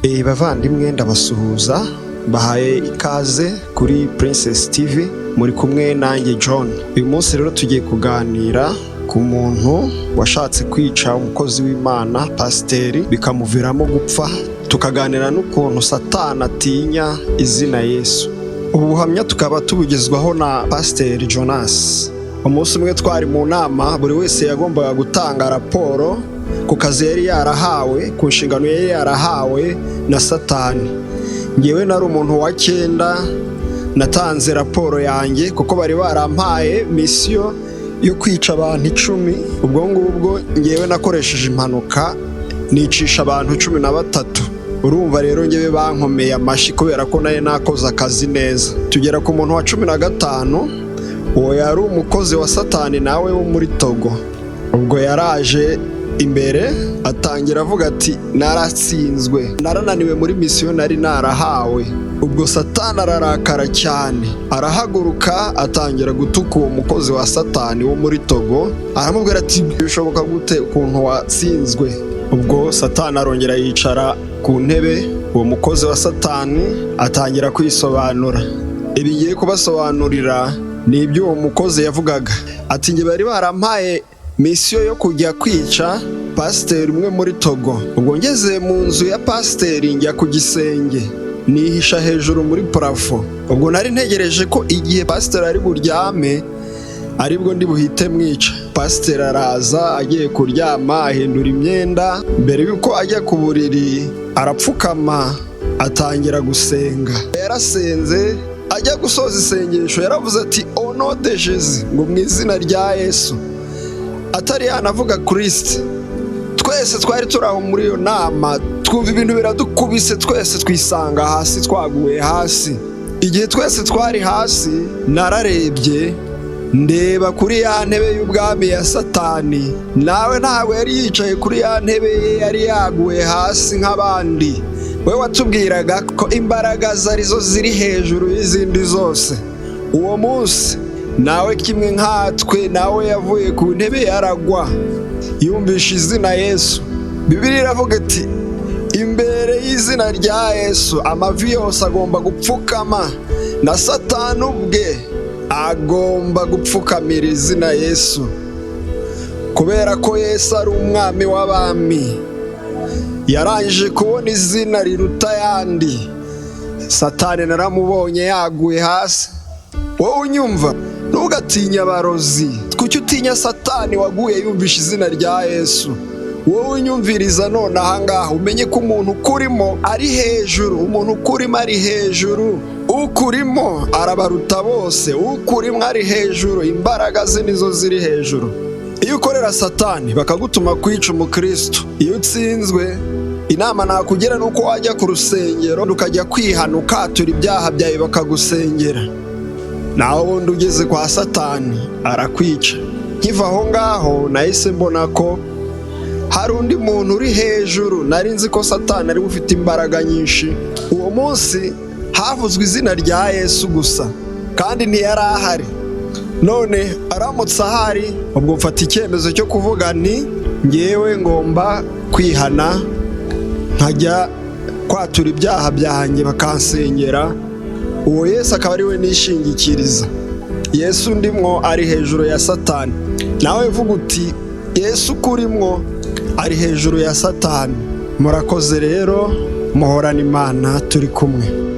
Bavandimwe, ndabasuhuza, bahaye ikaze kuri Princess TV, muri kumwe nanjye John. Uyu munsi rero tugiye kuganira ku muntu washatse kwica umukozi w'Imana, pasiteri, bikamuviramo gupfa, tukaganira n'ukuntu Satani atinya izina Yesu. Ubu buhamya tukaba tubugezwaho na Pasiteri Jonas. Umunsi umwe twari mu nama, buri wese yagombaga gutanga raporo ku kazi yari yarahawe, ku nshingano yari yarahawe na Satani. Ngewe nari umuntu wa cyenda natanze raporo yanjye, kuko bari barampaye mission yo kwica abantu 10. Ubwo ngubwo ngewe nakoresheje impanuka, nicisha abantu 13. Urumva rero, ngewe bankomeye amashyi kubera ko nari nakoze akazi neza. Tugera ku muntu wa 15. Uwo yari umukozi wa Satani nawe wo muri Togo. Ubwo yaraje imbere, atangira avuga ati: "Naratsinzwe, narananiwe muri mission nari narahawe." Ubwo Satani ararakara cyane, arahaguruka, atangira gutuka uwo mukozi wa Satani wo muri Togo, aramubwira ati: "Bishoboka gute ukuntu watsinzwe?" Ubwo Satani arongera yicara ku ntebe. Uwo mukozi wa Satani atangira kwisobanura. Ibi ngiye kubasobanurira ni ibyo uwo mukozi yavugaga, ati: "Njye bari barampaye mission yo kujya kwica pasiteri umwe muri Togo. Ubwo ngeze mu nzu ya pasiteri, njya ku gisenge, nihisha hejuru muri plafond. Ubwo nari ntegereje ko igihe pasiteri ari buryame aribwo ndi buhite mwica. Pasiteri araza, agiye kuryama ahindura imyenda. Mbere y'uko ajya ku buriri, arapfukama, atangira gusenga. Yarasenze, ajya gusoza isengesho yaravuze ati: 'Au nom de Jésus', ngo mu izina rya Yesu, atari yanavuga Christ. Twese twari turi aho muri iyo nama twumva ibintu biradukubise, twese twisanga hasi, twaguye hasi. Igihe twese twari hasi, nararebye, ndeba kuri ya ntebe y'ubwami ya Satani. Nawe ntabwo yari yicaye kuri ya ntebe ye, yari yaguye hasi nk'abandi. We watubwiraga ko imbaraga ze arizo ziri hejuru y'izindi zose, uwo munsi nawe kimwe nkatwe, nawe yavuye ku ntebe yaragwa yumvishe izina Yesu. Bibiliya iravuga iti: 'Imbere y'izina rya Yesu amavi yose agomba gupfukama'. Na Satani ubwe agomba gupfukamira izina Yesu, kubera ko Yesu ari umwami w'abami. Yarangije kubona izina riruta ayandi. Satani naramubonye yaguye hasi. Wowe unyumva, ntugatinye abarozi. Kuki utinya Satani waguye yumvishe izina rya Yesu? Wowe unyumviriza none ahangaha, umenye ko umuntu ukurimo ari hejuru. Umuntu ukurimo ari hejuru, ukurimo arabaruta bose. Ukurimo ari hejuru, imbaraga ze nizo ziri hejuru. Iyo ukorera Satani bakagutuma kwica umukristo, iyo utsinzwe, inama nakugira ni uko wajya ku rusengero, ukajya kwihana, ukatura ibyaha byawe, bakagusengera. Naho ubundi ugeze kwa Satani arakwica. Nkiva aho ngaho, nahise mbona ko hari undi muntu uri hejuru. Nari nzi ko Satani ari ufite imbaraga nyinshi. Uwo munsi havuzwe izina rya Yesu gusa, kandi ntiyari ahari. None aramutse ahari? Ubwo mfata icyemezo cyo kuvuga nti: 'Ngewe ngomba kwihana, nkajya kwatura ibyaha byanjye, bakansengera, uwo Yesu akaba ari we nishingikiriza. Yesu ndimwo ari hejuru ya Satani.' Nawe vuga uti: 'Yesu ukurimwo ari hejuru ya Satani.' Murakoze rero, muhorane Imana, turi kumwe.